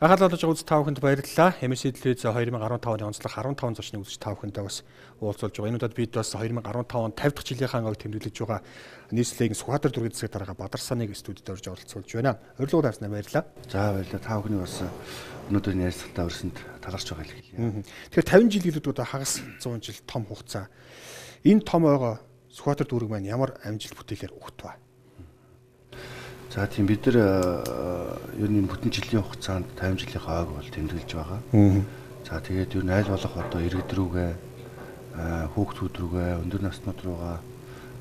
Анхаарлаа хандуулж үзэж та бүхэнд баярлалаа. MSC телевиз 2015 оны онцлог 15 зочныг үзэж та бүхэндээ бас уулзуулж байгаа. Энэ удаад бид бас 2015 он 50 дахь жилийнхаа ангааг тэмдэглэж байгаа нийслэлийн Сүхбаатар дүүргийн засаг дарга Бадарсаныг студид орж оролцуулж байна. Урилгууд авснаар баярлалаа. За баярлалаа. Та бүхний бас өнөөдрийн ярилцлагатаа өрсөнд таларч байгаа хэлье. Тэгэхээр 50 жил гэдэг одоо хагас 100 жил том хугацаа. Энэ том ойгоо Сүхбаатар дүүрэг маань ямар амжилт бүтээлээр өгт вэ? За тийм бид нар ер нь энэ бүтэн жилийн хугацаанд 50 жилийнхаа ойг бол тэмдэглэж байгаа. За тэгээд ер нь аль болох одоо иргэд рүүгээ, хүүхдүүд рүүгээ, өндөр наснууд руугаа,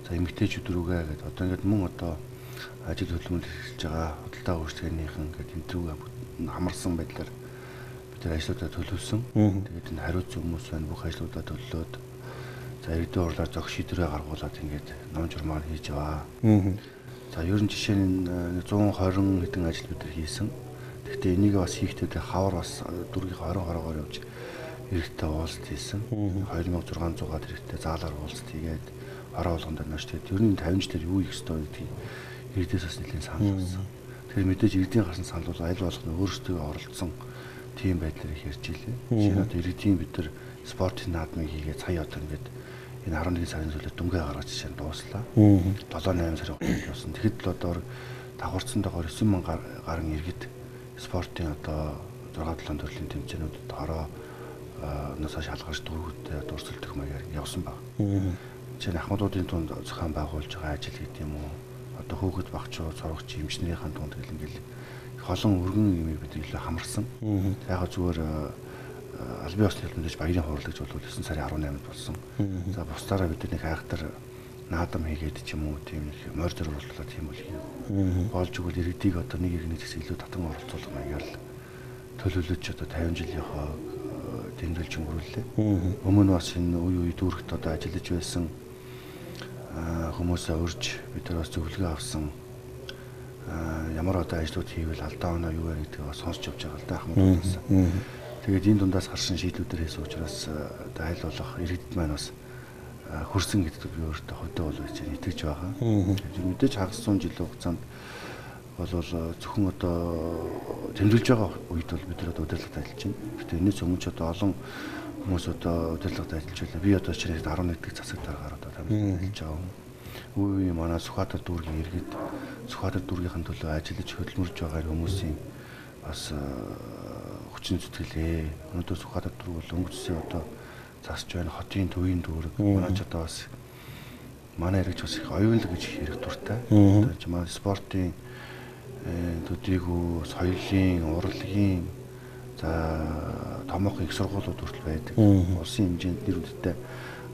за эмэгтэйчүүд рүүгээ гэдэг одоо ингээд мөн одоо ажил хөдөлмөр хэрэгжиж байгаа худалдаа үйлчилгээнийхэн ингээд энэ рүүгээ хамарсан байдлаар бид нар ажлуудаа төлөвлөсөн. Тэгээд энэ хариуцсан хүмүүс байна, бүх ажлуудаа төлөвлөөд за иргэдийн хурлаар зохих шийдвэрээ гаргуулад ингээд ном журмаар хийж яваа. За ер нь жишээ нь 120 хэдэн ажил бид нар хийсэн. Гэхдээ энийг бас хийхдээ хавар бас дүүргийн 20 20-оор явж иргэдтэй уулзалт хийсэн. 2600-аад иргэдтэй заалаар уулзалт хийгээд хороо болгонд нөөш. Тэгээд ер нь 50 жилээр юу хийх ёстой гэдгийг иргэдээс бас нэлээд санал авсан. Тэгэхээр мэдээж иргэдийн гарсан санал бол аль болох нь өөрсдөө оролцсон тийм байдлаар их ярьж илээ. Жишээ нь одоо иргэдийн бид нар спортын наадмыг хийгээд сая одоо ингээд энэ 11 сарын сүүлээр дүнгээ гаргаж жишээ нь дууслаа. 7 8 сарын хугацаанд явсан. Тэгэхэд л одоо давхарцсан дохоор 9000 гаруй иргэд спортын одоо 6 7 төрлийн тэмцээнүүдэд хороо насаа шалгарч дүүргүүдтэй одоо өрсөлдөх маягаар явсан баг. Жишээ нь ахмадуудын тунд зохион байгуулж байгаа ажил гэдэг юм уу? Одоо хүүхэд багчууд, сурагч, эмчнэрийн тунд гэл ингээл их олон өргөн юм бид илүү хамарсан. Яг зүгээр албан ёсны хэлбэрээр баярын хурал гэж бол 9 сарын 18-нд болсон. За бусдаараа бид нэг айхтар наадам хийгээд ч юм уу тийм нэг морь зориуллаа тийм бол хийгээгүй. Болж игэл иргэдийг одоо нэг иргэнээс гэсэн илүү татан оролцуулах маягаар л төлөвлөж одоо 50 жилийнхоо тэмдэглэж өнгөрүүллээ. Өмнө нь бас энэ үе үе дүүрэгт одоо ажиллаж байсан хүмүүсээ урьж бид нар бас зөвлөгөө авсан. Ямар одоо ажлууд хийвэл алдаа оноо юу вэ гэдгийг бас сонсч явж байгаа л да ахмадуудаас. Тэгээд энэ дундаас гарсан шийдлүүдээр хийсэн учраас одоо аль болох иргэдэд маань бас хөрсөн гэдэг би өөртөө хөдөө бол гэж итгэж байгаа. Мэдээж хагас 100 жилийн хугацаанд бол зөвхөн одоо тэмдэглэж байгаа үед бол бид нар одоо удирдлагад ажиллаж байна. Гэхдээ энэс өмнө ч одоо олон хүмүүс одоо удирдлагад ажиллаж байлаа. Би одоо жишээлбэл 11 дахь засаг даргаар одоо ажиллаж байгаа юм. Үе үе манай Сүхбаатар дүүргийн иргэд Сүхбаатар дүүргийнхэн төлөө ажиллаж хөдөлмөрж байгаа хүмүүсийн бас хүчин зүтгэлээ. Өнөөдөр Сүхбаатар дүүрэг бол өнгөцсөн одоо засч байна. Хотын төвийн дүүрэг. Манай ч одоо бас манай иргэч бас их оюунлаг гэж ярих дуртай. Одоо чи манай спортын төдийгүй соёлын, урлагийн за томоохон их сургуулиуд хүртэл байдаг. Улсын хэмжээнд нэр хүндтэй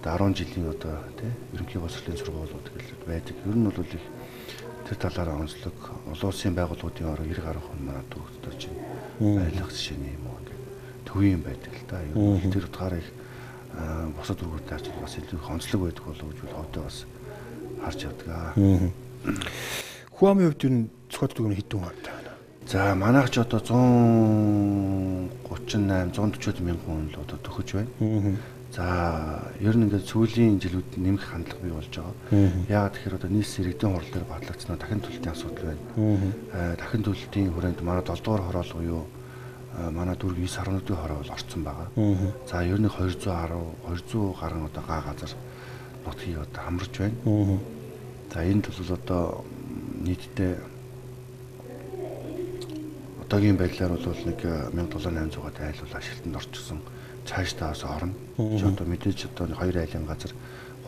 одоо 10 жилийн одоо тий ерөнхий боловсролын сургуулиуд гэл байдаг. Ер нь бол их тэр талаараа онцлог олон улсын байгууллагуудын ороо 90 гаруй хүн манай дүүрэгт одоо чинь барилга жишээний юм уу ингээд төвийн байдаг л да. Ер нь тэр утгаараа их бусад дүүргүүдтэй харьцуулбал бас илүү их онцлог байдаг болов уу гэж бол бас харж явдаг. Хүн амын хувьд ер нь Сүхбаатар дүүрэг нь хэдэн хүн амтай байна? За манайх ч одоо 138 140 мянган хүн л одоо төхөж байна. За ер нь ингээд сүүлийн жилүүд нэмэх хандлага бий болж байгаа. Яагаад тэгэхээр одоо нийслэл иргэдийн хурал дээр батлагдсан дахин төлөлтийн асуудал байна. Дахин төлөлтийн хүрээнд манай 7 дугаар хороол буюу манай дүүргийн 9.1 дугаар хороо бол орцсон байгаа. За ер нь 210 200 гаруй одоо га газар нутгийг одоо хамарч байна. За энд бол одоо нийтдээ одоогийн байдлаар бол нэг 1700-аад айл бол ашиглалтанд орчихсон. Цаашдаа бас орно. Чи одоо мэдээж одоо 2 айлын газар,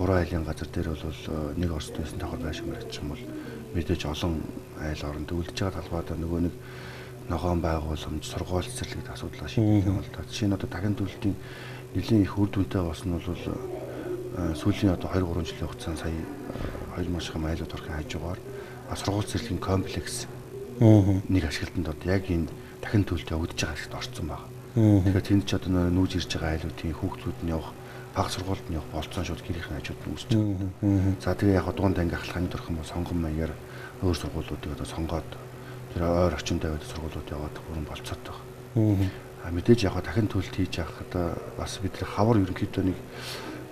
3 айлын газар дээр бол нэг орцтой байсан давхар байшин баригдчих юм бол мэдээж олон айл орно. Үлдэж байгаа талбайдаа нөгөө нэг ногоон байгууламж, сургууль цэцэрлэг асуудлаа шийдэх юм бол та. Жишээ нь одоо дахин төлөлтийн Нэлийн их үр дүнтэй болсон нь бол сүүлийн одоо 2-3 жилийн хугацаанд сая 2000 шахам айлууд орохын хажуугаар сургууль цэцэрлэгийн комплекс нэг ашиглалтанд одоо яг энэ дахин төлөлт явагдаж байгаа хэсэгт орцсон байна. Тэгэхээр тэнд ч одоо нүүж ирж байгаа айлуудын хүүхдүүд нь явах баг сургуульд нь явах болцсон шууд гэрийнхэн хажууд нь үүсэж байгаа. За тэгээ яг дунд анги ахлах анги орох юм бол сонгон маягаар өөр сургуулиудыг одоо сонгоод тэр ойр орчинд аваад сургуулиуд яваад бүрэн болцоотой байна. Мэдээж яг дахин төлөлт хийж явах одоо бас бид нар хавар ерөнхийдөө нэг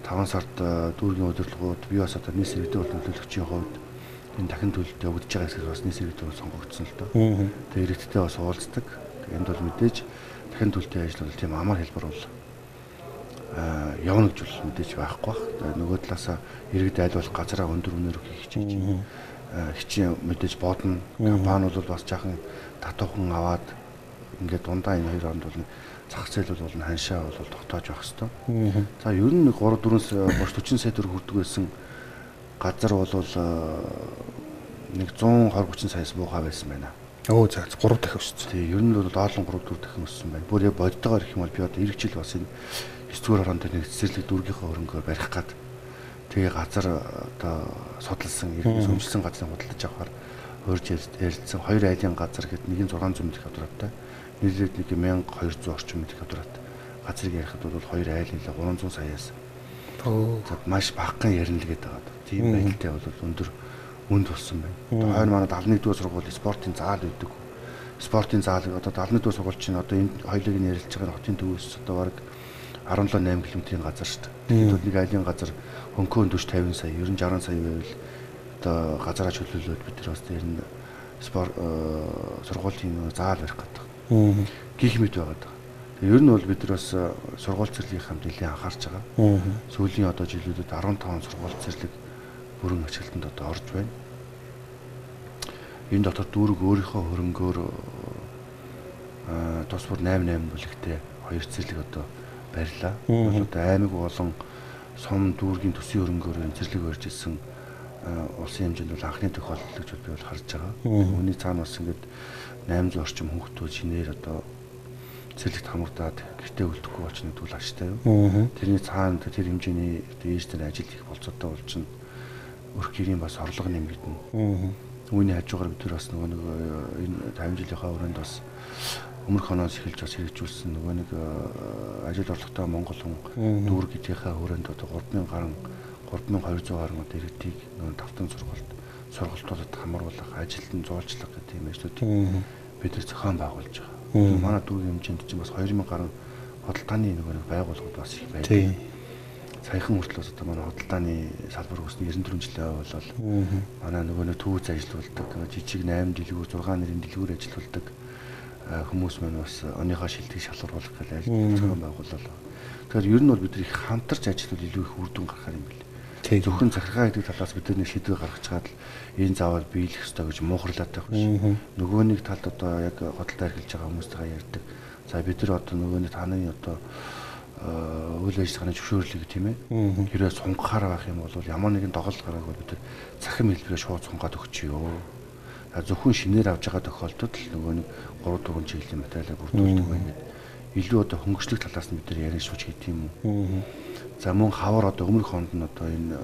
5 сард дүүргийн удирдлагууд би бас одоо нийт иргэдийн бол нөлөөлөгчийн хувьд энэ дахин төлөлт явагдаж байгаа хэсгээс бас нийт иргэдийн бол сонгогдсон л доо. Тэгээ иргэдтэй бас уулздаг. Энд бол мэдээж дахин төлөлтийн ажил бол тийм амар хэлбэр бол явна гэж бол мэдээж байхгүй бах. Нөгөө талаасаа иргэд аль болох газараа өндөр үнээр өгөх хичээж хичээн мэдээж бодно. Компани бол бас жаахан татуухан аваад ингээд дундаа энэ хоёр оронд бол зах зээл бол ханшаа бол тогтоож байх хэвээр. За ер нь 3 4 30 40 сая төгрөг хүрдэг байсан газар бол нэг 120 30 саяас буухай байсан байна. Өө за 3 дахин өссөн. Тий, ер нь бол доолон 3 4 дахин өссөн байна. Бүр яг бодтойгоор гэх юм бол би одоо эх жил бас энэ 9 дугаар хорон дээр нэг цэцэрлэг дүүргийнхээ хөрөнгөөр барих гад тэгээ газар одоо судалсан, иргэн сүмжилсэн газрыг худалдаж авахар урьж ярилцсан хоёр айлын газар гэхэд нэг нь 600 м квадраттай, нийлээд нэг 1200 орчим м квадрат газрыг ярихад бол хоёр айл нийлээ 300 саяас. За маш багахан ярина л гэдэг байгаа. Тийм байдалтай бол өндөр үнд болсон байна. Одоо хойно манай 71 дугаар сургууль спортын заал байдаг. Спортын заал одоо 71 дугаар сургууль чинь одоо энэ хоёулыг нь ярилж байгаа хотын төвөөс одоо бараг 17 8 км-ийн газар шүү дээ. Тэгэхээр нэг айлын газар хөнкөө 40 50 сая, ер нь 60 сая байвал одоо газараа чөлөөлөөд бид нар бас тэр нь спорт сургуулийн заал барих гэдэг. Гих мэт байгаа даа. Тэгээ ер нь бол бид нар бас сургууль цэцэрлэгийн хамт нэлээд анхаарч байгаа. Сүүлийн одоо жилүүдэд 15 сургууль цэцэрлэг бүрэн ашиглалтанд одоо орж байна. Энэ дотор дүүрэг өөрийнхөө хөрөнгөөр тус бүр 8 8 бүлэгтэй хоёр цэцэрлэг одоо барьлаа. Одоо аймаг болон сум дүүргийн төсвийн хөрөнгөөр энэ цэцэрлэг барьж ирсэн улсын хэмжээнд бол анхны тохиолдол гэж би бол харж байгаа. Үүний цаана бас ингээд 800 орчим хүүхдүүд шинээр одоо цэцэрлэгт хамрагдаад гэртээ үлдэхгүй болчихно гэдэг бол аштай юу. Тэрний цаана тэр хэмжээний ээж нар ажил хийх болцоотой болчихно. Өрх гэрийн бас орлого нэмэгдэнэ. Үүний хажуугаар бид нар бас нөгөө нэг энэ 50 жилийнхаа өрөөнд бас өмнөх оноос эхэлж бас хэрэгжүүлсэн нөгөө нэг ажил орлоготой монгол хүн дүүр гэдгийнхаа өрөөнд одоо 3000 гаруй 3200 гаруй одоо иргэдийг нөгөө тавтан сургалтуудад хамруулах, ажилд нь зуулчлах гэх тийм ажлуудыг бид нар зохион байгуулж байгаа. Манай дүүргийн хэмжээнд чинь бас 2000 гаруй худалдааны нөгөө нэг байгууллагууд бас их байдаг. Саяхан хүртэл бас одоо манай худалдааны салбар үүснэ 94 жилийн болол манай нөгөө нэг түүц ажилуулдаг, жижиг 8 дэлгүүр, 6 нэрийн дэлгүүр ажилуулдаг хүмүүс маань бас оныхоо шилдэг шалгаруулах гэж ажил зохион байгууллаа. Тэгэхээр ер нь бол бид их хамтарч ажиллавал илүү их үр дүн гарахаар юм бэл. Зөвхөн захиргаа гэдэг талаас бид нэг шийдвэр гаргаж чаад л энэ заавал биелэх ёстой гэж муухарлаад байх биш. Нөгөө нэг талд одоо яг худалдаа эрхэлж байгаа хүмүүстэйгээ ярьдаг. За бид нар одоо нөгөө нэг таны одоо үйл ажиллагааны зөвшөөрлийг тийм ээ хэрвээ сунгахаар байх юм бол ямар нэгэн доголдол гараагүй бид нар цахим хэлбэрээр шууд сунгаад өгчөө. Зөвхөн шинээр авч байгаа тохиолдолд л нөгөө нэг 3 4 чиглэлийн материалыг бүрдүүлдэг байх гэдэг. Илүү одоо хөнгөжлөх талаас нь бид нар ярин шууч гэдэг юм уу. За мөн хавар одоо өмнөх хонд нь одоо энэ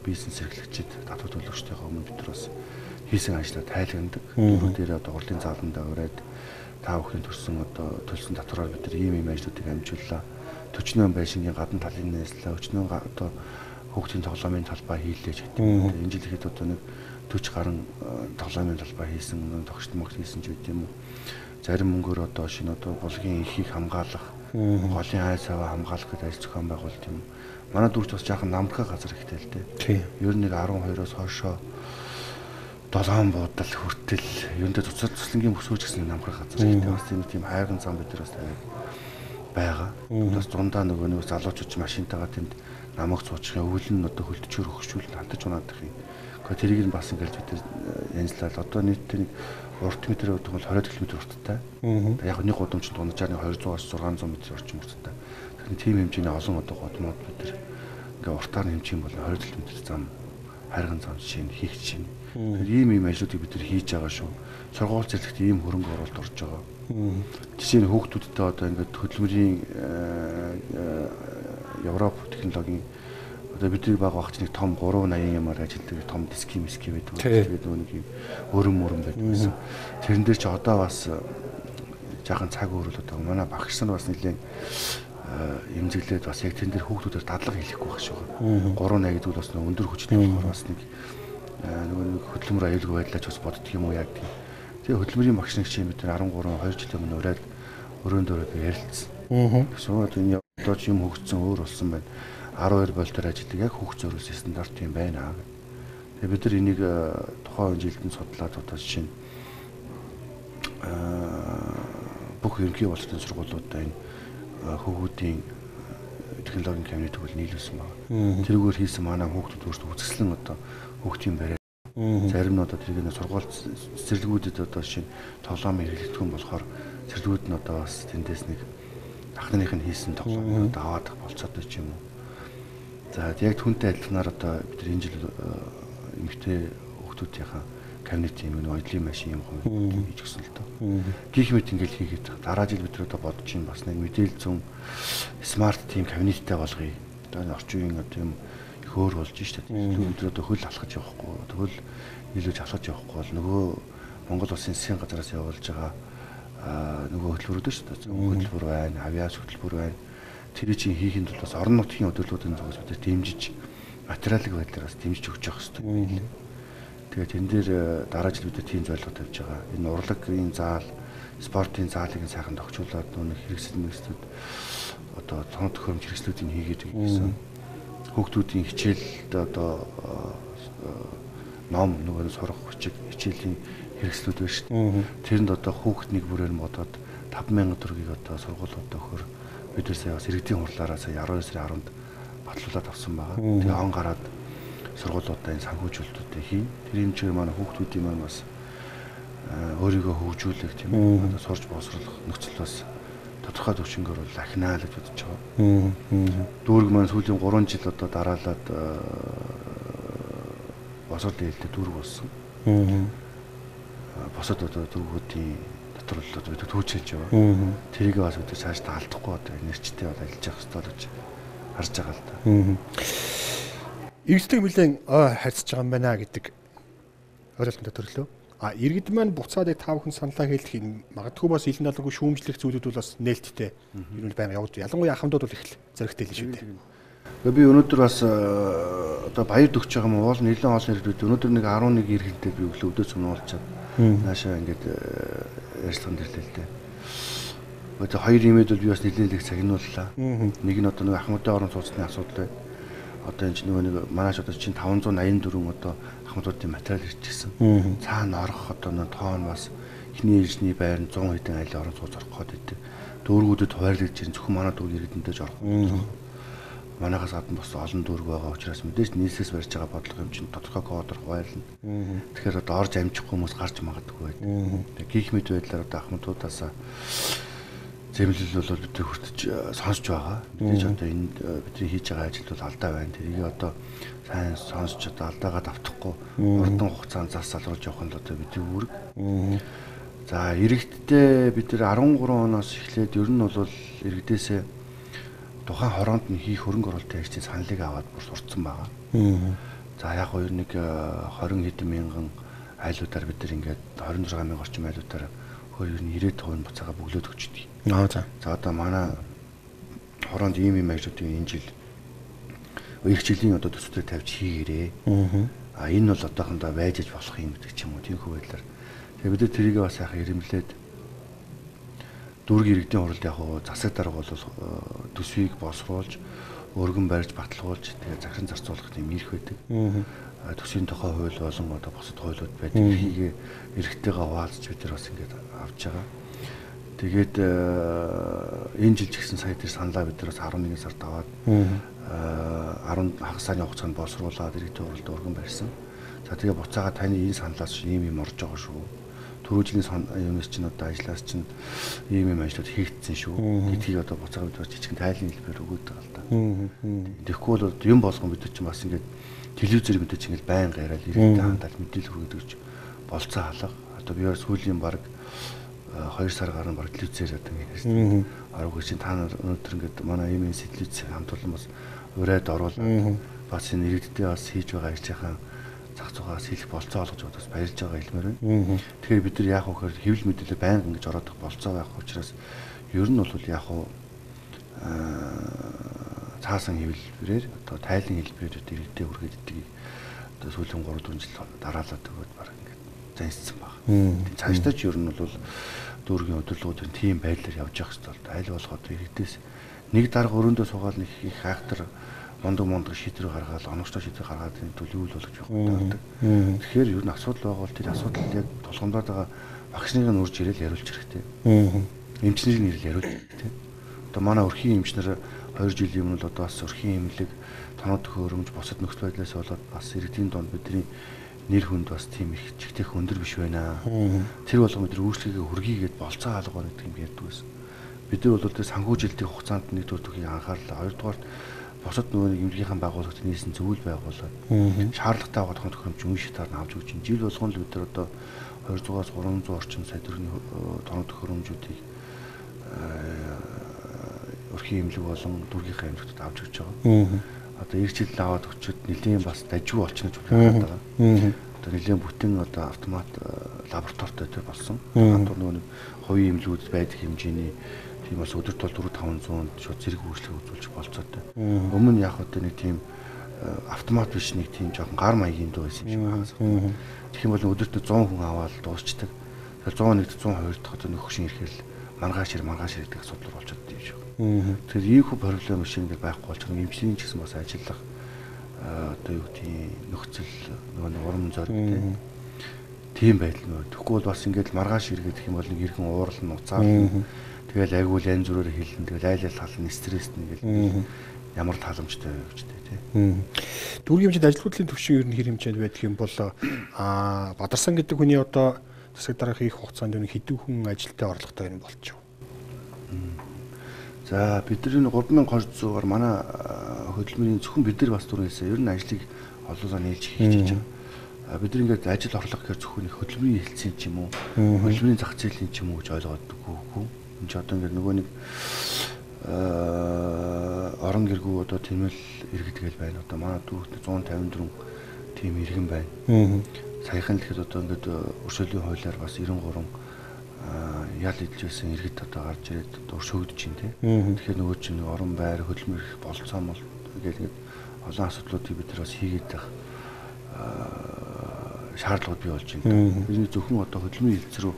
бизнес эрхлэгчид татвар төлөгчдийнхөө өмнө бид нар бас хийсэн ажлаа тайлгнадаг. Дөрөв дээр одоо хурлын зааландаа ураад та бүхэн төрсөн одоо төлсөн татвараар бид нар ийм ийм ажлуудыг амжууллаа. 48 байшингийн гадна талын найслаа, 49 одоо хүүхдийн тоглоомын талбай хийлээ ч гэдэг юм. Энэ жил ихэд одоо нэг 40 гаруй тоглоомын талбай хийсэн, тогшд могт хийсэн ч үгүй юм уу. Зарим мөнгөөр одоо шинэ одоо булгийн ихийг хамгаалах, голын ай саваа хамгаалах гэдэг ажил зохион байгуулалт юм. Манай дүүрч бас жаахан намрахаа газар ихтэй л дээ. Ер нь нэг 12-оос хойшоо долоон буудал хүртэл юундээ цуцар цуслангийн бүсгүйч гэсэн намрах газар ихтэй бас тийм хайрган зам бид нар бас тавиад байгаа. Бас дундаа нөгөө нэг залуучууд машинтайгаа тэнд намаг цуучих юм, өвөл нь одоо хөлтчөр өгчүүл хантаж унаад их юм. Гэхдээ тэрийг нь бас ингээл бид янзлал одоо нийтдээ нэг урт метр гэдэг бол 20 км урттай. Яг нэг гудамж дунджаар нэг 200-аас 600 м орчим урттай. Тэгэхээр тийм хэмжээний олон одоо гудмууд бид нар ингээ уртаар нь хэмжих юм бол 20 км зам хайрган зам жишээ нь хийх жишээ нь. Тэгэхээр ийм ийм ажлуудыг бид нар хийж байгаа шүү. Сургууль зэрлэгт ийм хөрөнгө оруулалт орж байгаа. Жишээ нь хүүхдүүдтэй одоо ингээд хөдөлмөрийн Европ технологийн одоо бидний баг багч нэг том 380 ямаар ажилладаг том диски миски байдаг. Тэгээд нөгөө нэг юм өрөм байдаг байсан. Тэрэн дээр чи одоо бас жаахан цаг өөрөл одоо манай багш нар бас нэлээд эмзэглээд бас яг тэн дээр хүүхдүүдээр дадлага хийхгүй байх шиг байна. 380 гэдэг бол бас өндөр хүчтэй болохоор бас нэг нөгөө нэг хөдөлмөр аюулгүй байдлаач бас боддөг юм уу яг тийм. Тэгээ хөдөлмөрийн багш нар чинь бид 13 2 жилийн өмнө ураад өрөөнд өрөөд ярилцсан. Тэгсэн одоо энэ одоо ч юм хөгжсөн өөр болсон байна. 12 болтоор ажилладаг яг хүүхд зориулсан стандарт юм байна гэх. Тэгээ бид нар энийг тухайн жилд нь судлаад одоо жишээ нь бүх ерөнхий боловсролын сургуулиудаа энэ хүүхдүүдийн технологийн кабинет төгөл нийлүүлсэн байна. Тэрүүгээр хийсэн манай хүүхдүүд өөрсдөө үзэсгэлэн одоо хүүхдийн бариад зарим нь одоо тэрийг нь сургууль цэцэрлэгүүдэд одоо жишээ нь тоглоом хэрэглэгдэхүүн болохоор цэцэрлэгүүд нь одоо бас тэндээс нэг ах нарынх нь хийсэн тоглоомыг одоо аваад болцоотой ч юм уу. За яг түнтэй адилханаар одоо бид нар энэ жил эмэгтэй хүүхдүүдийнхаа кабинет юм нэг оюутлын машин юм хөө хийж гисэн л доо. Гэх мэт ингээл хийгээд байгаа. Дараа жил бид нар одоо бодож чинь бас нэг мэдээлэл зүүн смарт тим кабинеттэй болгоё. Одоо энэ орчин үеийн одоо юм их өөр болж штэ. Бид нар одоо хөл алхаж явахгүй, хөл нийлүүлж алхаж явахгүй бол нөгөө Монгол улсын засгийн газраас явуулж байгаа нөгөө хөтөлбөрүүд шүү дээ. Хөтөлбөр байна, авиас хөтөлбөр байна. Тэр чинь хийхэд бол бас орон нутгийн удирдлагын зүгээс бид дэмжиж материалын байдлаар бас дэмжиж өгч явах хэрэгтэй юм. Тэгээд тэн дээр дараа жил бид тийм зорилго тавьж байгаа. Энэ урлагийн заал, спортын заалыг сайхан тохижуулаад нүг хэрэгсэл мэгслүүд одоо тон төхөөрөмж хэрэгслүүдийг хийгээд гэсэн. Хүүхдүүдийн хичээлд одоо ном нөгөө сурах хүчиг хичээлийн хэрэгслүүд байна шүү дээ. Тэрэнд одоо хүүхэд нэг бүрээр нь бодоод 5000 төгрөгийг одоо сургуулиудад өгөхөр бид нар сая бас иргэдийн хурлаараа сая 12 сарын 10-нд батлуулаад авсан байгаа. Тэгээ он гараад сургуулиудаа энэ санхүүжүүлэлтүүдээ хийн. Тэр хэмжээгээр манай хүүхдүүдийн маань бас өөрийгөө хөгжүүлэх тийм ээ одоо сурч боловсруулах нөхцөл бас тодорхой түвшингээр бол ахнаа л гэж бодож байгаа. Дүүрэг маань сүүлийн 3 жил одоо дараалаад босоод ээлтэй дүүрэг болсон. Босод одоо дүүргүүдийн дотор л одоо бид түүчэлж байгаа. Тэрийг бас бид цааш та алдахгүй одоо нэрчтэй бол ажиллаж явах ёстой л гэж харж байгаа л да. Иргэдтэй нэлээд ой харьцаж байгаа юм байна гэдэг ойлголттой төрлөө. А иргэд маань буцаад яг та бүхэн саналаа хэлэх юм магадгүй бас илэн далангүй шүүмжлэх зүйлүүд бол бас нээлттэй ер нь байнга явуулж. Ялангуяа ахмадууд бол их л зоригтой л шүү дээ. Би өнөөдөр бас одоо баяр өгч байгаа юм уул нэлээд олон иргэдүүд өнөөдөр нэг 11 иргэнтэй би өглөө өдөөс өмнө уулзаад наашаа ингээд ярьцлаганд ирлээ л дээ. Одоо хоёр имэд бол би бас нэлээд их цагнууллаа. Нэг нь одоо нэг ахмадын орон сууцны асуудал байна. Одоо энэ чинь нөгөө нэг манайч одоо чинь 584 одоо ахмадуудын материал ирчихсэн. Цаана орох одоо нэг тоон бас эхний ээлжний байр нь 100 хэдэн айлын орон сууц орох гээд байдаг. Дүүргүүдэд хуваарлаж чинь зөвхөн манай дүүрэг иргэдэндээ ч орох. Манайхаас гадна бас олон дүүрэг байгаа учраас мэдээж нийслээс барьж байгаа бодлого юм чинь тодорхой кодоор хуваарлна. Тэгэхээр одоо орж амжихгүй хүмүүс гарч магадгүй байдаг. Гих мэт байдлаар одоо ахмадуудаас зэмлэл бол бид хүртэж сонсож байгаа. Мэдээж одоо энд бидний хийж байгаа ажил бол алдаа байна. Тэрийг одоо сайн сонсож одоо алдаагаа давтахгүй урдан хугацаанд зас залруулж явах нь л одоо бидний үүрэг. За иргэдтэй бид нар 13 оноос эхлээд ер нь бол иргэдээсээ тухайн хороонд нь хийх хөрөнгө оруулалтын ажлын саналыг аваад бүр сурцсан байгаа. За яг хоёр нэг 20 хэдэн мянган айлуудаар бид нар ингээд 26 мянга орчим айлуудаар хөр ер нь 90% буцаага бөглөөд өгчдөг. За. За одоо манай хороонд ийм ийм ажлуудыг энэ жил эх жилийн одоо төсвөө тавьж хийгээрээ. А энэ бол одоохондоо байж аж болох юм гэдэг ч юм уу тиймэрхүү байдлаар. Тэгээ бид нар тэрийг бас сайхан ирэмлээд дүүргийн иргэдийн хуралд яг уу засаг дарга бол төсвийг боловсруулж өргөн барьж баталгуулж тэгээ захиран зарцуулах тийм эрх байдаг. Төсвийн тухай хууль болон одоо бусад хуулиуд байдаг. Эрхийг эрхтэйгээ хуваалцж бид нар бас ингээд авч байгаа. Тэгээд энэ жил ч гэсэн сая тэр саналаа бид нар бас 11 сард аваад 10 хагас сарын хугацаанд боловсруулад иргэдийн хуралд өргөн барьсан. За тэгээ буцаага таны энэ саналаас ийм юм орж байгаа шүү. Түрүү жилийн юунаас чинь одоо ажлаас чинь ийм юм ажлууд хийгдсэн шүү гэдгийг одоо буцаага бид бас жижигэн тайлан хэлбэр өгөөд байгаа л да. Тэгэхгүй бол юм болгон бид чинь бас ингээд телевизээр мэдээж ингээд байнга яриад иргэдтэй хандаал мэдээлэл хүргэдэг ч болцоо алга. Одоо би сүүлийн баг 2 сар гарan баг телевизээр одоо ингэ ярьсан. Аргагүй чинь та нар өнөөдөр ингээд манай МНС телевиз хамт олон бас урайд оруулаад бас энэ иргэддээ бас хийж байгаа ажлынхаа зах зугаас хийх болцоо олгож бас баярлж байгаа хэлмээр байна. Тэгэхээр бид нар яах вэ гэхээр хэвлэл мэдээлэл байнга ингэж ороод болцоо байхгүй учраас ер нь бол яг уу цаасан хэвлэлбэрээр одоо тайлан хэлбэрээр иргэдээ хүргээд идгийг одоо сүүлийн 3-4 жил дараалаад өгөөд баг ингээд заншсан баг. Цаашдаа ч ер нь бол дүүргийн удирдлагууд энэ тийм байдлаар явж явах хэрэгтэй бол аль болох одоо иргэдээс нэг дарга өрөөндөө суугаад нэг их хайхтар мундаг шийдвэр гаргаад оновчтой шийдвэр гаргаад энэ төл юу л болгож явах гэдэг. Тэгэхээр ер нь асуудал байгаа бол тэр асуудал яг тулгамдаад байгаа багш нарыг нь урьж ирээл яриулж хэрэгтэй. Эмчнэрийг нь ирээл яриулж хэрэгтэй. Одоо манай өрхийн эмчнэр 2 жилийн өмнө л одоо бас өрхийн эмнэлэг тоног төхөөрөмж бусад нөхцөл байдлаас болоод бас иргэдийн дунд бидний нэр хүнд бас тийм их чигтэх өндөр биш байна. Тэр болгон бид нар өөрчлөлтөө хүргийгээд болцоо алга байна гэдэг юм ярьдаг байсан. Бид нар бол тэр санхүүжилтийн хугацаанд нэг төрлийн анхаарлаа. Хоёрдугаар бусад нөгөө нэг эмнэлгийнхаа байгууллагт нийсэн зөвүүл байгуулад шаардлагатай байгаа тоног төхөөрөмж үн шатаар нь авч өгч чинь жил болгон л бид нар одоо 200-аас 300 орчим сая төгрөгийн тоног төхөөрөмжүүдийг өрхийн эмнэлэг болон дүүргийнхээ эмнэлэгтд авч өгч байгаа. Одоо эх жил аваад өчөөд нэлийн бас дажгүй болчихно гэж бодоод байгаа. Одоо нэлийн бүтэн одоо автомат лабораторитой тэр болсон. Хамт нөгөө нэг хувийн эмнэлгүүд байдаг хэмжээний тийм бас өдөр тул 4-500 шууд зэрэг үйлчлэг үзүүлж болцоотой. Өмнө нь яг одоо нэг тийм автомат биш нэг тийм жоохон гар маягийн дуу байсан юм шиг байна. Тэгэх юм бол өдөртөө 100 хүн аваад дуусчдаг. Тэгэхээр 101 102 дахь одоо нөхөшин ирэхэл маргааш гэдэг асуудал болчиход юм шиг. Тэгэхээр ийхүү проблем шиг ингээд байхгүй болчихно. Эмчлийн ч гэсэн бас ажиллах одоо юу гэдгийг нөхцөл нөгөө нэг урам зориг тийм байдал нөө. Тэгэхгүй бол бас ингээд маргааш иргэдэх юм бол нэг иргэн уурлан уцаарлна. Тэгэл айгүй л янз бүрээр хэлнэ. Тэгэл айл айл тал нь стресс нэг л ямар таламжтай вэ гэж тий. Дүүргийн хэмжээнд ажилгүйдлийн түвшин ер нь хэр хэмжээнд байдаг юм бол Бадарсан гэдэг хүний одоо засаг дарга хийх хугацаанд ер нь хэдэн хүн ажилтай орлоготой юм болчих вэ? За бид нар энэ 3200-аар манай хөдөлмөрийн зөвхөн бид нар бас түрүү хэлсэн. Ер нь ажлыг олоолаа нийлж хийж байгаа. Бид нар ингээд ажил орлого гэхээр зөвхөн хөдөлмөрийн хэлтсийн ч юм уу, хөдөлмөрийн зах зээлийн ч юм уу гэж ойлгодоггүй. Энд ч одоо ингээд нөгөө нэг орон гэргүү одоо тэмэл иргэд гээл байна. Одоо манай дүүрэгт 154 тийм иргэн байна. Саяхан л ихэд одоо ингээд өршөөлийн хуулиар бас 93 ял эдэлж байсан иргэд одоо гарч ирээд өршөөгдөж чинь тий. Тэгэхээр нөгөө чинь орон байр хөдөлмөр их болцоо мол гэл ингээд олон асуудлуудыг бид нар бас хийгээд байх шаардлагууд бий болж байна. Тэрний зөвхөн одоо хөдөлмөрийн хэлц рүү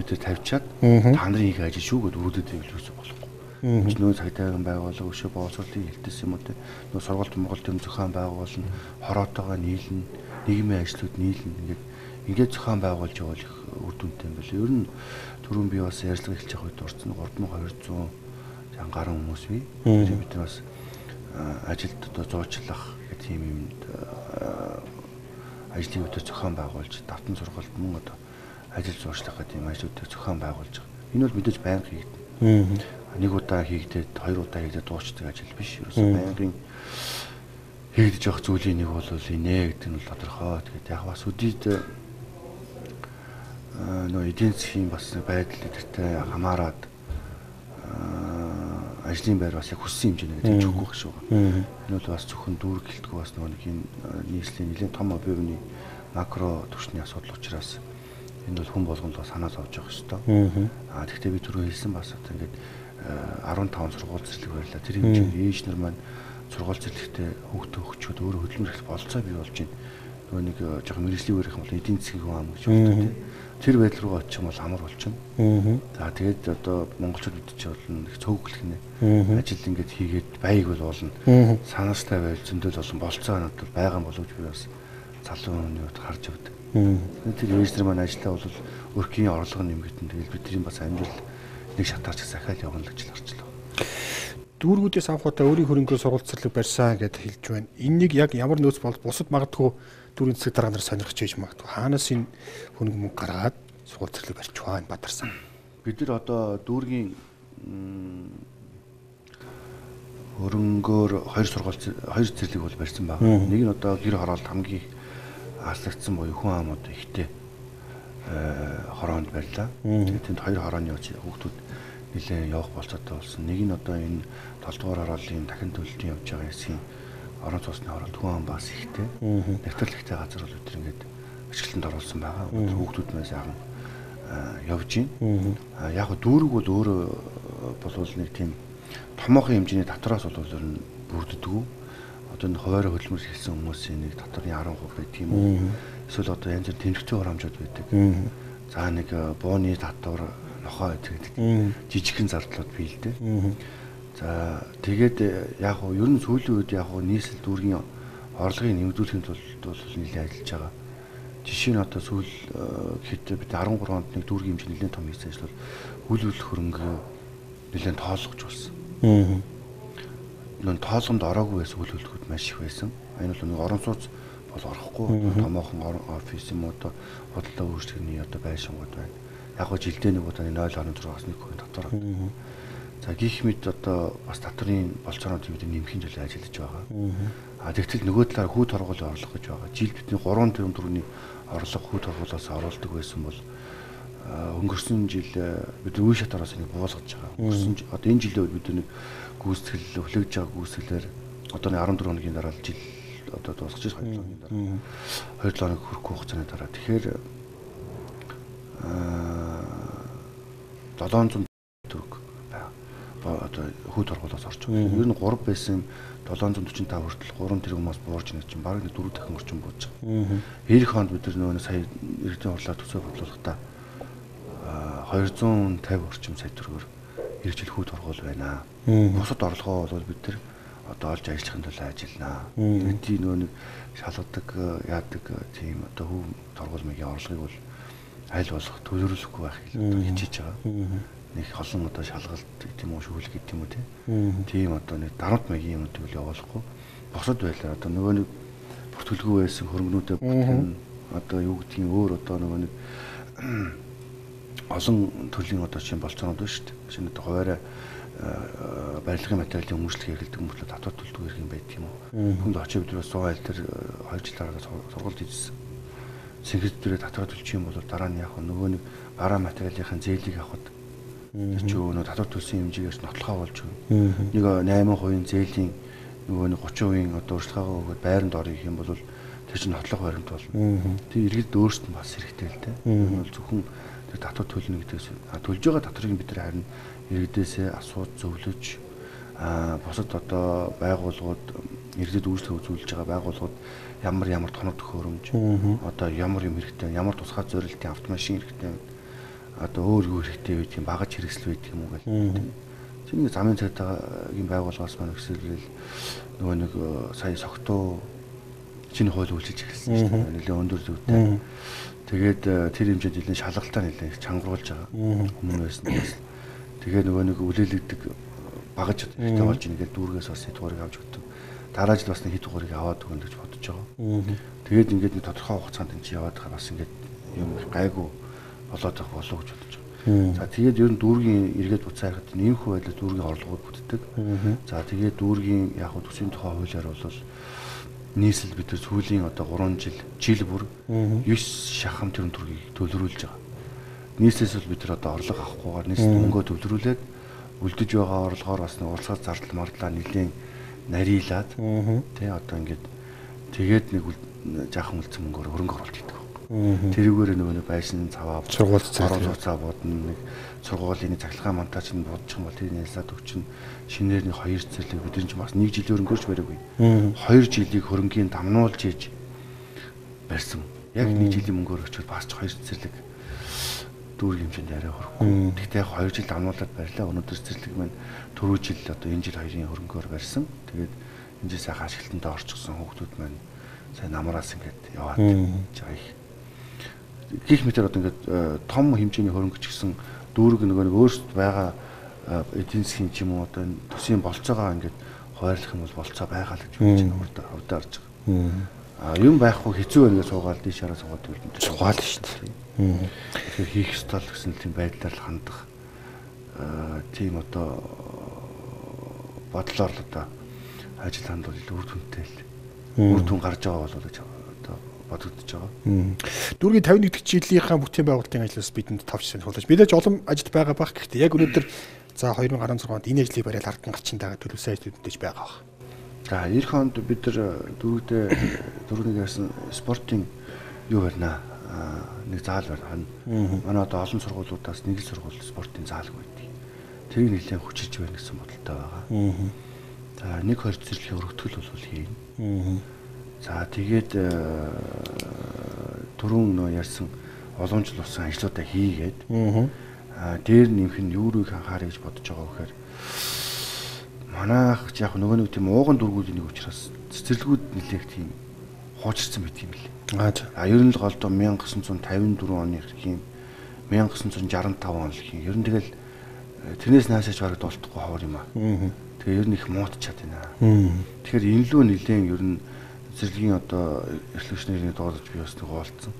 бид нар тавьчаад та нарын хийх ажил шүү гэдээ өрөөдөд байвал юусоо болохгүй. Энд нөгөө цагдаагийн байгууллага өшөө боловсролын хэлтэс юм уу те. Нөгөө сургалт Монгол төм зохион байгуулна, хороотойгоо нийлнэ, нийгмийн ажлууд нийлнэ. Ингээд зохион байгуулж явал их үр дүнтэй юм байна. Ер нь түрүүн би бас ярьцлага эхэлж явах үед орсон 3200 гаруй хүмүүс бий. Тэгэхээр бид нар бас ажилд одоо зуучлах гэх тийм юмд ажлын үедээ зохион байгуулж, давтан сургалт мөн одоо ажил зуршлах гэх тийм ажлуудыг зохион байгуулж байгаа. Энэ бол мэдээж байнга хийгдэнэ. Нэг удаа хийгдээд, хоёр удаа хийгдээд дуусчдаг ажил биш. Ерөөсөө байнгын хийгдэж явах зүйлийн нэг бол инэ гэдэг нь бол тодорхой. Тэгээд яг бас өдийд нөө эдийн засгийн бас байдал эдэртэй хамаарат ажлын байр бас яг хүссэн хэмжээгээр тэмжихгүй байх шүү. Энэ бол бас зөвхөн дүүрэг гэлтгүй бас нөгөө нэг энэ нийслэлийн нэлээд том объемны макро түвшний асуудал учраас энэ бол хүн болгонд бас санаа зовж явах ёстой. Аа тэгтээ би түрүү хэлсэн бас одоо ингээд 15 сургууль зэрлэг байрлаа. Тэр хэмжээнд ээж нар маань сургууль зэрлэгтээ хүүхдээ өгчөөд өөрөө хөдөлмөр эрхлэх болцоо бий болж байна. Нөгөө нэг жоохон мэргэжлийн үеийнх юм бол эдийн засгийн хүн ам гэж боддог тийм. Тэр байдал руугаа очих юм бол амар болчихно. За тэгээд одоо монголчууд бид чи бол их цөөхлөх нэ. Ажил ингээд хийгээд байг бол болно. Санаачтай байл зөндөл олон болцоо надад байгаа боловч би бас залуу хүний хувьд харж явдаг. Тэр ээж нар маань ажиллаа бол өрхийн орлого нэмэгдэн. Тэгэл бидний бас амьдрал нэг шатаарч захиал явна л гэж л харчлаа. Дүүргүүдээс авахудаа өөрийн хөрөнгөө сургууль цэцэрлэг барьсан гэдээ хэлж байна. Энэнийг яг ямар нөөц бол бусад магадгүй дүүргийн засаг дарга нар сонирхож байж магадгүй. Хаанаас энэ хөрөнгө мөнгө гаргаад сургууль цэцэрлэг барьж байна Бадарсан. Бид нар одоо дүүргийн хөрөнгөөр хоёр сургууль хоёр цэцэрлэг бол барьсан байна. Нэг нь одоо гэр хороолт хамгийн аслагдсан буюу хүн ам одоо ихтэй хороонд барьлаа. Тэгээд тэнд 2 хорооны хүүхдүүд нэлээ явах болцоотой болсон. Нэг нь одоо энэ 7 дугаар хорооллын дахин төлөлтийн явж байгаа хэсгийн орон сууцны хороолт хүн ам бас ихтэй. Нэгтрэл ихтэй газар бол бид нар ингээд ашиглалтанд оруулсан байгаа. Өнөөдөр хүүхдүүд маань сайхан явж байна. Яг дүүрэг бол өөрөө болвол нэг тийм томоохон хэмжээний татвараас бол ер нь бүрддэггүй. Одоо энэ хуваарь хөдөлмөр хийсэн хүмүүсийн нэг татварын 10% байдаг юм уу? Эсвэл одоо янз бүр тэмдэгтийн хурамжууд байдаг. За нэг бууны татвар, нохоо гэдэг жижигхэн зардлууд бий л дээ. За тэгээд яг уу ер нь сүүлийн үед яг уу нийслэл дүүргийн орлогыг нэмэгдүүлэхийн тулд бол нэлээд ажиллаж байгаа. Жишээ нь одоо сүүл гэхэд бид 13 онд нэг дүүргийн хэмжээ нэлээд том хийсэн ажил бол үл үл хөрөнгө нэлээд тоолгож болсон. Нөн тоолгонд ороогүй байсан үл хөлгүүд маш их байсан. Энэ бол нэг орон сууц бол орохгүй томоохон офис юм уу одоо худалдаа үйлчлэгээний одоо байшингууд байна. Яг гоо жилдээ нэг удаа 0.6-аас 1% татвар авдаг. За гих мэт одоо бас татварын болцоонууд бид нэмхийн төлөө ажиллаж байгаа. А тэгтэл нөгөө талаар хүү торгуулийн орлого гэж байгаа. Жилд бидний 3 тэрбум төгрөгийн орлого хүү торгуулиас оруулдаг байсан бол өнгөрсөн жил бид үе шатараас нэг буулгаж байгаа. Өнгөрсөн одоо энэ жилийн үед бид нэг гүйцэтгэл өглөж байгаа гүйцэтгэлээр одоо 14 хоногийн дараа жил одоо дуусгаж 2 хоногийн дараа 2 хоног хүрэхгүй хугацааны дараа тэгэхээр 700 төгрөг одоо хүү торгуулиас орж байгаа. Ер нь 3 байсан 745 хүртэл 3 тэрбумаас буурж нэг чинь бараг 4 дахин орчим бууж байгаа. Ирэх хонд бид нар нөгөө сая иргэдийн хурлаар төсөө бодлуулахдаа 250 орчим сая төгрөгөөр эх жил хүү торгуул байна. Бусад орлогоо бол бид нар одоо олж ажиллахын тулд ажиллана. Иргэдийн нөгөө нэг шалгадаг, яадаг тийм одоо хүү торгуул маягийн орлогыг бол аль болох төлөвлөхгүй байхыг одоо хичээж байгаа. Нэг олон одоо шалгалт гэдэг юм уу, шүглэг гэдэг юм уу тийм одоо нэг дарамт маягийн юмнуудыг л явуулахгүй. Бусад байлаа одоо нөгөө нэг бүртгэлгүй байсан хөрөнгөнүүдэд бүтгэн одоо юу гэдгийг өөр одоо нөгөө нэг олон төрлийн одоо чинь болцоонууд байна шүү дээ. Шинэ одоо хуваарай барилгын материалын хүмүүжлэх хэрэглэдэг мөртлөө татвар төлдөг хэрэг юм байдаг юм уу. Хүнд очиж бид бас 100 айл дээр 2 жил дараа сургалт хийжсэн. Сэнгэд дээрээ татвар төлчих юм бол дараа нь яг нөгөө нэг бараа материалынхаа зээлийг авахд тэр чинь нөгөө татвар төлсөн хэмжээгээс нотлохоо болж өгнө. Нэг 8% зээлийн нөгөө нэг 30% одоо урьдчилгаагаа өгөөд байранд орё гэх юм бол тэр чинь нотлох баримт болно. Тэр иргэд өөрсдөд нь бас хэрэгтэй л дээ. Энэ бол зөвхөн тэр татвар төлнө гэдгээс төлж байгаа татварыг бид нар харин иргэдээсээ асууж зөвлөж бусад одоо байгууллагууд иргэдэд үйлчлэг үзүүлж байгаа байгууллагууд ямар ямар тоног төхөөрөмж одоо ямар юм хэрэгтэй, ямар тусгай зорилтын автомашин хэрэгтэй, одоо өөр юу хэрэгтэй байдгийг багаж хэрэгсэл байдаг юм уу гэл. Тэр нэг замын цайтаагийн байгууллагаас маань өсөлрөл нөгөө нэг сая согтуу шинэ хууль үйлчилж эхэлсэн шүү дээ. Нэлээд өндөр зөвтэй. Тэгээд тэр хэмжээнд нэлээд шалгалтаа нэлээд чангаруулж байгаа. Өмнө байсан бас. Тэгээ нөгөө нэг үлээлэгдэг багаж хэрэгтэй болж ийн гэж дүүргээс бас хэд дугаарыг авч өгдөг. Дараа жил бас нэг хэд дугаарыг аваад өгнө гэж бодож байгаа. Тэгээд ингээд нэг тодорхой хугацаанд энэ чи яваад байгаа бас ингээд юм гайгүй болоод байх болов гэж бодож байгаа. За тэгээд ер нь дүүргийн эргээд буцаа харахад нэмэх байдлаар дүүргийн орлогууд бүтдэг. За тэгээд дүүргийн яг хөө төсвийн тухай хуулиар бол нийслэл бид нар сүүлийн одоо 3 жил жил бүр 9 шахам тэрбум төгрөгийг төлрүүлж байгаа. Нийслэлээс бол бид нар одоо орлого авахгүйгээр нийслэл мөнгөө төлрүүлээд үлдэж байгаа орлогоор бас нэг уралцаа зардал мардлаа нэлийн нарийнлаад тий одоо ингээд тэгээд нэг жаахан үлдсэн мөнгөөр хөрөнгө оруулалт хийдэг. Тэрүүгээр нөгөө нэг байшин цаваа сургууль цаа будна, нэг сургуулийн цахилгаан монтаж нь будчих юм бол тэр нялсаад өгчин шинээр нэг 2 зэрлэг бид нар ч бас нэг жилийн хөрөнгөөрч бариагүй. 2 жилийг хөрөнгийн дамнуулж хийж барьсан. Яг нэг жилийн мөнгөөр өчвөл бас ч 2 зэрлэг дүүрэг хэмжээнд арай хөрөхгүй. Гэхдээ яг 2 жил дамнуулаад барьлаа. Өнөөдөр зэрлэг маань түрүү жил одоо энэ жил хоёрын хөрөнгөөр барьсан. Тэгээд энэ жил сайхан ашиглалтанд орчихсон хүүхдүүд маань сайн намраас ингээд яваад байгаа их. Гэх мэтэр одоо ингээд том хэмжээний хөрөнгө ч гэсэн дүүрэг нөгөө нэг өөрсдөд байгаа эдийн засгийн ч юм уу одоо энэ төсвийн болцоогоо ингээд хуваарлах юм бол болцоо байгаа л гэж бодож байна. Урдаа харж байгаа. А юм байхгүй хэцүү байна гэж суугаал тийш хараа суугаад байвал суугаал шүү дээ. Тэгэхээр хийх ёстой л гэсэн тийм байдлаар л хандах тийм одоо бодлоор л одоо ажил хандвал илүү үр дүнтэй л үр дүн гарч байгаа болов гэж одоо бодогдож байгаа. Дүүргийн 51 дахь жилийнхаа бүтээн байгуулалтын ажлаас бидэнд товч сонирхолж. Мэдээж олон ажил байгаа бах. Гэхдээ яг өнөөдөр за 2016 онд энэ ажлыг бариад ард нь гарчин дагаа төлөвлөсөн ажлууд мэдээж байгаа бах. За эх онд бид нар дүүрэгдээ дүүргийг ярьсан спортын юу барина? Нэг заал барина. Манай одоо олон сургуулиудаас нэг л сургууль спортын заалг байдаг. Тэрийг нэлээд хүчилж байна гэсэн бодолтой байгаа. За 1 2 зэрлэгийн өргөтгөл бол хийнэ. За тэгээд түрүүн нөө ярьсан уламжлал болсон ажлуудаа хийгээд дээр нэмэх нь юу руу их анхаарах гэж бодож байгаа вэхээр манайх яг нөгөө нэг тийм ууган дүүргүүдийн нэг учраас цэцэрлэгүүд нэлээх тийм хуучирсан байдаг юм лээ. А ер нь л голдоо 1954 оны юм 1965 он л юм. Ер нь тэгэл тэрнээс наашаач бараг дултахгүй ховор юм аа. Тэгээ ер нь их муутчаад байна. Тэгэхээр энэ лүү нэлээн ер нь зэрлэгийн одоо эрхлэгч нэрийг дуудаж би бас нэг уулцсан.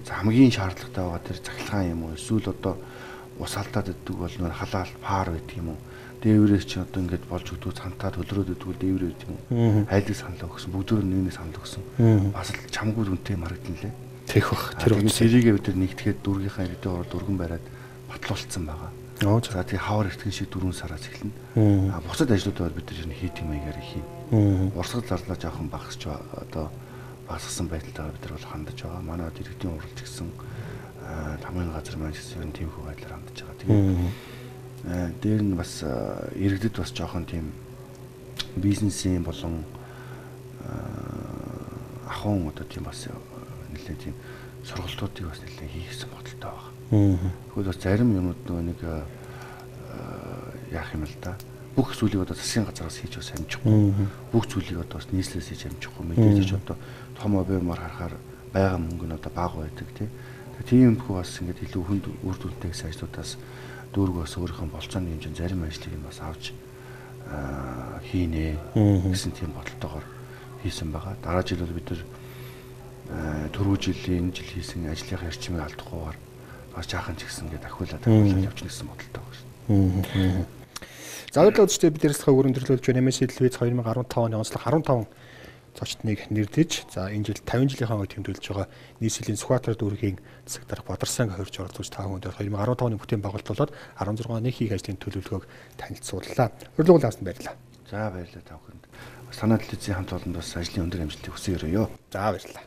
За хамгийн шаардлагатай байгаа тэр цахилгаан юм уу эсвэл одоо ус алдаад иддэг бол нөр халаал паар байдаг юм уу? Дээврээс чи одоо ингээд болж өгдөг цантаа төлрөөд өгдөг дээврээ гэдэг юм уу? Айлыг санал өгсөн, бүгдөө нэгнээ санал өгсөн. Бас л чамгүй үнэтэй маргадан лээ. Тех бах. Тэр тэрийгээ бид нар нэгтгэхэд дүүргийнхаа иргэдийн урд өргөн бариад батлуулсан байгаа. За тэгээ хавар эртгэн шиг 4 сараас эхэлнэ. А бусад ажлуудаа бол бид нар хийх юм аягаар хийн. Урсгал зарлаа жоохон багасч одоо багассан байдалтайгаар бид нар бол хандаж байгаа. Манай иргэдийн уралж гисэн тамгын газар маань гэсэн ер нь тиймэрхүү байдлаар хандаж байгаа. Тэгээд дээр нь бас иргэдэд бас жоохон тийм бизнесийн болон ахуйн одоо тийм бас нэлээд тийм сургалтуудыг бас нэлээд хийх гэсэн бодолтой байгаа. Тэгвэл бас зарим юмуд нөгөө нэг яах юм л да. Бүх зүйлийг одоо засгийн газараас хийж бас амжихгүй. Бүх зүйлийг одоо бас нийслэлээс хийж амжихгүй. Мэдээж одоо том объемоор харахаар байгаа мөнгө нь одоо бага байдаг тий. Тийм юмхүү бас ингээд илүү хүнд үр дүнтэй гэсэн ажлуудаас дүүрэг бас өөрийнхөө болцооны хэмжээнд зарим ажлыг нь бас авч хийнэ гэсэн тийм бодолтойгоор хийсэн байгаа. Дараа жил бол бид нар түрүү жилийн энэ жил хийсэн ажлынхаа эрчимийг алдахгүйгээр бас жаахан ч гэсэн ингээд ахиулаад явчихна гэсэн бодолтой байгаа шүү. За баярлалаа үзэгчдээ, бид ярилцлага өрөөндөрлүүлж байна. MSC телевиз 2015 оны онцлог 15 зочдныг нэрдэж, за энэ жил 50 жилийнхаа ой тэмдэглэж байгаа нийслэлийн Сүхбаатар дүүргийн засаг дарга Бадарсан хөрж оролцож та бүхэнд 2015 оны бүтээн байгуулалт болоод 16 оны хийх ажлын төлөвлөгөөг танилцууллаа. Урилгын авсанд баярлалаа. За баярлалаа та бүхэнд. Санаа телевизийн хамт олонд бас ажлын өндөр амжилтыг хүсье өрөөё. За баярлалаа.